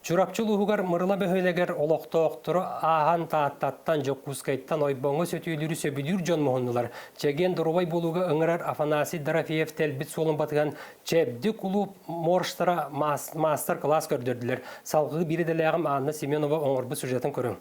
Чурапчы улууһугар Мырыла бөһүөлэгэр олохтоохтору ааһан Тааттаттан, Дьокуускайтан ойбоҥҥо сөтүөлүүрү сөбүлүүр дьон муһуннулар. Чэгиэн доруобай буолууга ыҥырар Афанасий Дорофеев тэлбит суолун батыһан Чэбдик кулууп моржтара маастар-кылаас көрдөрдүлэр. Салҕыы биир идэлээҕим Анна Семенова оҥорбут сюжетын көрүҥ.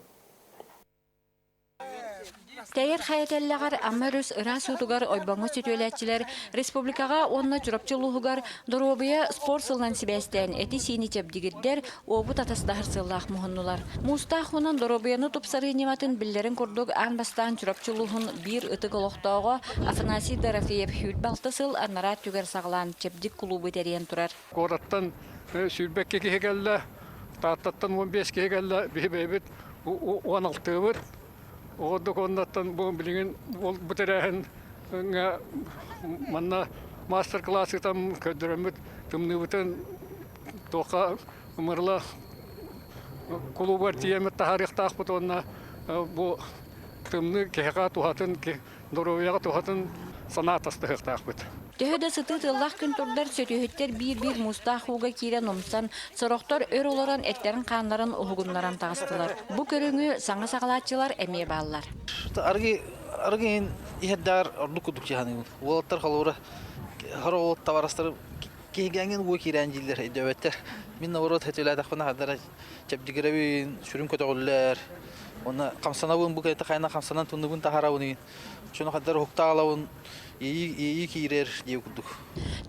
Тэйэр хайа тэллэҕэр Амма өрүс ыраас уутугар ойбоҥҥо сөтүөлээччилэр республикаҕа уонна Чурапчы улууһугар доруобуйа спорт сылынан сибээстээн эти-сиини чэбдигирдэр, уобут атастаһар сыаллаах муһуннулар. Муустаах уунан доруобуйаны тупсарыы ньыматын биллэрин курдук аан бастаан Чурапчы улууһун биир ытык олохтооҕо Афанасий Дорофеев 26 сыл анараа өттүгэр саҕалаан чэбдик кулуубу тэрийэн турар. Куораттан 22 киһи кэллэ, Тааттаттан 15 киһи кэллэ, биһи бэйэбит 16-быт. Оҕордук оннаттан бу билигин бу тэрээһин манна мастер-класс ыытан көрдөрөммүт тымныыбытын туохха Мырыла кулуубар тиийэммит таһаарыахтаахпыт уонна бу тымныы киһиэхэ туһатын доруобуйаҕа туһатын санаа атастаһыахтаахпыт. Төһө да сытыы тыллаах күн турдар, сөтүөһүттэр биир-биир муустаах ууга киирэн умсан, сорохтор өр олорон эттэрин-хааннарын уһугуннаран таҕыстылар. Бу көрүҥү саҥа саҕалааччылар эмиэ бааллар. Арыгы арыгы иһэрдээҕэр ордук курдук дьаһаныыбын. Уолаттар холобура хоро уол табаарыстары киһигэҥин уу киирэн дииллэр өйдөөбөттөр. Мин наоборот сөтүөлээтэхпинэ хардара чэбдигирэбин, сүрүн көтөҕүллэр. Уонна хамсанабын бу кэлитэ хайна хамсанан туннубун таһарабын Шуну хаддар уһуктаалабын иэйии киирэр дии курдук.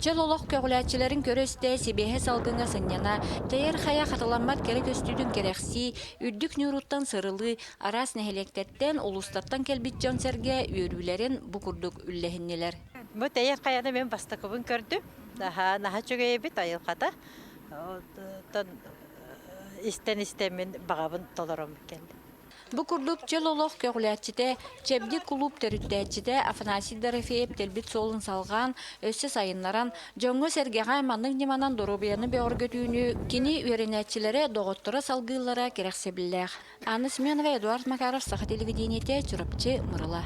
Чөл олох көҕүлээччилэрин көрө-истэ, сибиэһэ салгыҥҥа сынньана, тэйэр хайа хатыламмат кэрэ көстүүтүн кэрэхсии, үрдүк ньууруттан сырылыы, араас нэһилиэктэртэн, улуустартан кэлбит дьон-сэргэ үөрүүлэрин бу курдук үллэһиннилэр. Бу тэйэр хайаны мен бастакыбын көрдүм. Наһаа наһаа үчүгэй эбит айылҕата. Оттон истэн-истэн мин баҕабын толором кэллим. Бу курдук чөл олох көҕүлээччитэ, Чэбдик кулууп төрүттээччитэ Афанасий Дорофеев тэлбит суолун салҕаан, өссө сайыннаран, дьоҥҥо-сэргэҕэ маннык ньыманан доруобуйаны бөҕөргөтүүнү кини үөрэнээччилэрэ, доҕотторо салгыыллара кэрэхсэбиллээх. Анна Семенова, Эдуард Макаров, Саха телевидениетэ, Чурапчы, Мырыла.